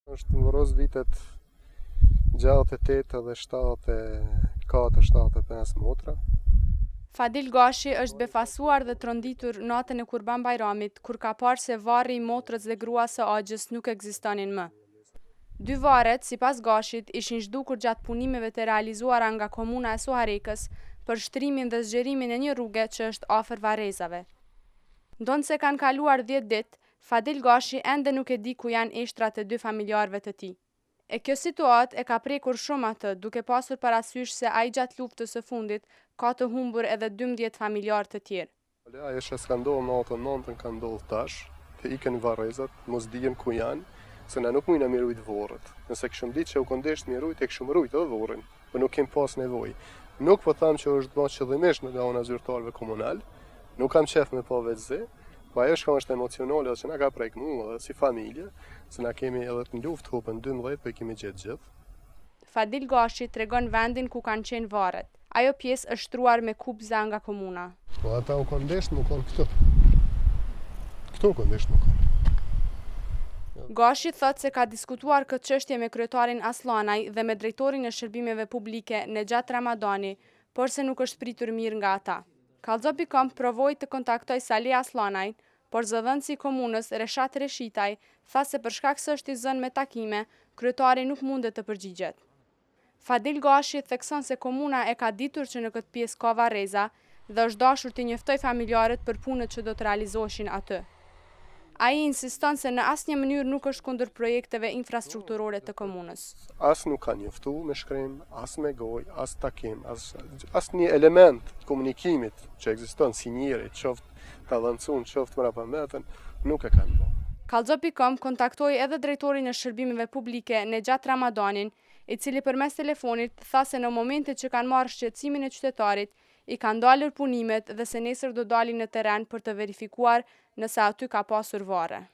Është varros vitet 68 dhe 74, 75 motra. Fadil Gashi është befasuar dhe tronditur natën e Kurban Bajramit kur ka parë se varri i motrës dhe gruas së axhës nuk ekzistonin më. Dy varret, sipas Gashit, ishin zhdukur gjatë punimeve të realizuara nga Komuna e Suharekës për shtrimin dhe zgjerimin e një rruge që është afër varrezave. Ndonëse kanë kaluar dhjetë ditë, Fadil Gashi ende nuk e di ku janë eshtrat e dy familjarëve të tij. E kjo situatë e ka prekur shumë atë, duke pasur parasysh se ai gjatë luftës së fundit ka të humbur edhe 12 familjarë të tjerë. Ajo që s'ka ndodhur në 99-ën ka ndodhur tash, të ikën varrezat, mos dihen ku janë, se na nuk mujna mi rujt vorret. Nëse kishim ditë që u kon desht mi rujt, e kishim rujt edhe vorrin, po nuk kem pas nevojë. Nuk po tham që është bërë qëllimisht nga ana zyrtarëve komunal, nuk kam qef me pa vetë zi, po ajo çka është emocionale dhe që na ka prek mua edhe si familje, se na kemi edhe në luftë hupën 12, po i kemi gjetë gjithë. Fadil Gashi tregon vendin ku kanë qenë varret. Ajo pjesë është shtruar me kubza nga komuna. Po ata u kon desht me kon këtu. Këtu u kon desht me kon. Gashi thotë se ka diskutuar këtë çështje me kryetarin Asllanaj dhe me drejtorin e shërbimeve publike Nexhat Ramadani, por se nuk është pritur mirë nga ata. Kallxo.com provoi të kontaktojë Salih Asllanajn, por zëdhënësi i komunës Reshat Reshitaj tha se për shkak se është i zënë me takime, kryetari nuk mundet të përgjigjet. Fadil Gashi thekson se komuna e ka ditur që në këtë pjesë ka varreza dhe është dashur t'i njoftojë familjarët për punët që do të realizoheshin aty. Ai insiston se në asnjë mënyrë nuk është kundër projekteve infrastrukturore të komunës. As nuk ka njoftu me shkrim, as me gojë, as takim, as asnjë element të komunikimit që ekziston si njeri, qoftë të avancun, qoftë mrapametën, nuk e kanë bo. Kallxo.com kontaktoi edhe drejtorin e shërbimeve publike Nexhat Ramadanin, i cili përmes telefonit tha se në momentin që kanë marrë shqetësimin e qytetarit, i kanë ndalur punimet dhe se nesër do dalin në terren për të verifikuar nëse aty ka pasur varre.